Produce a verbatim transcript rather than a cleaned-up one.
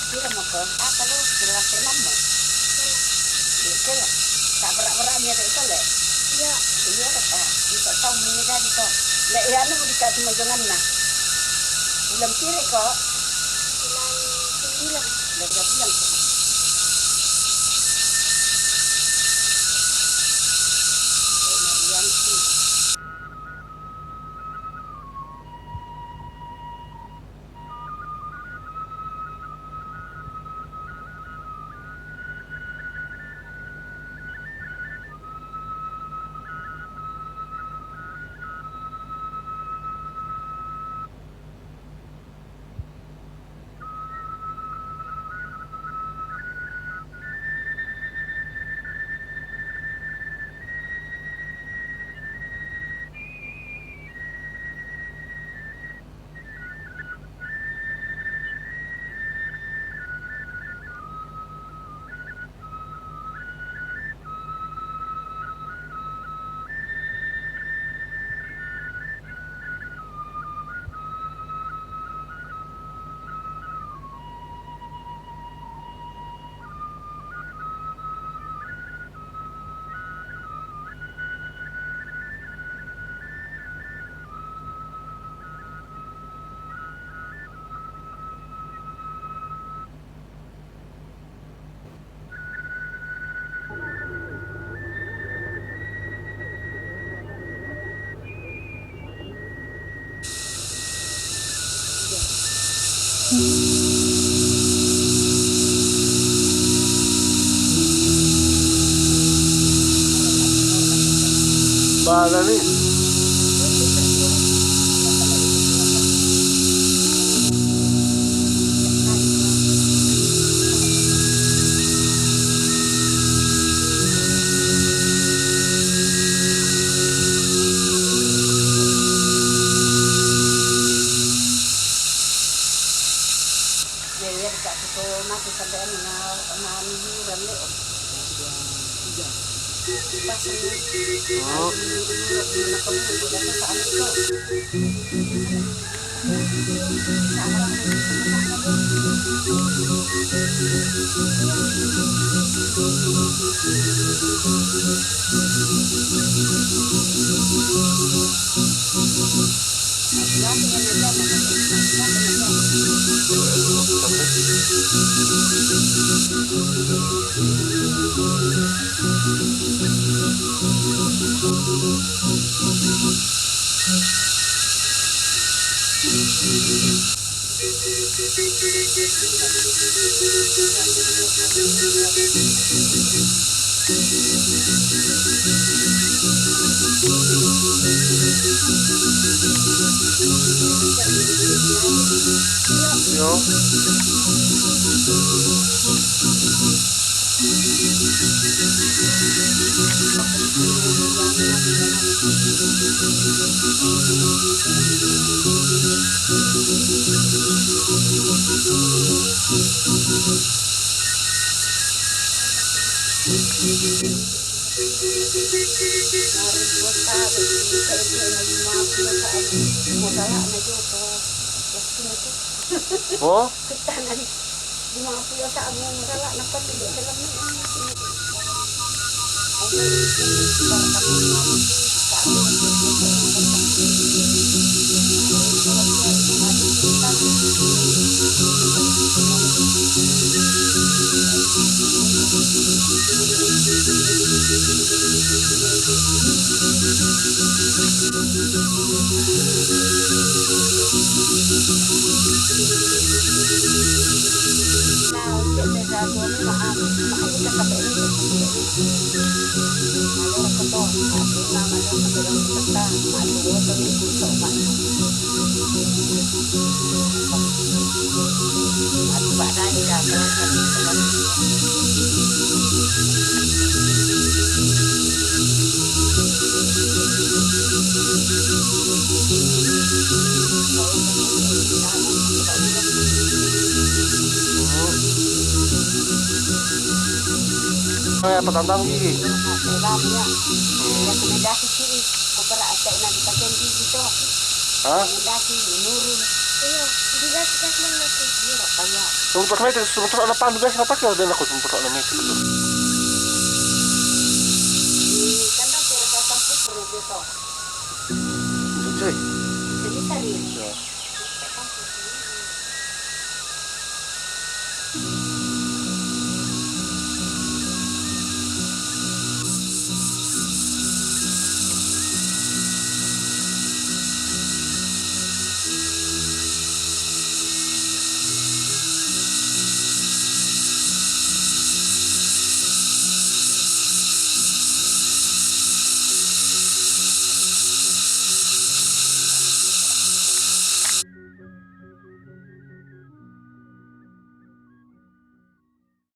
Pira mo ko? Apa lo? Jelas enam mo. Iya, kaya. Tak berat-berat ni ada itu le. Iya. Iya, tak. Kita tahu mengenai dari tu. Le, iya, anu, dekat majangan nah. Bulan pira ko? Bulan sembilan. Dah tiga bulan ko. Marianti. Bala ni. Ya, ya, dekat situ masih sampai anu, na, na, hiburan le. Pas ini. Oh. Ini, ini, ini, ini, ini, ini, ini, ini, ini, ini, ini, Yo. Oh? Lima puluh sa amo, wala na pati di dalam na. Kaya patantang gigi. Kaya sudah dasi si, ko para asa na di pakai gigi to. Ha? Dasi, menurun. Ayo, bigas-bigas man natin. Iya, kaya. Sumutos na ito, sumutos na pan, bigas na takyo, din ako sumutos na may ito. Kanta puro sa sampu puro dito. Jay. Sari-sari. Yeah.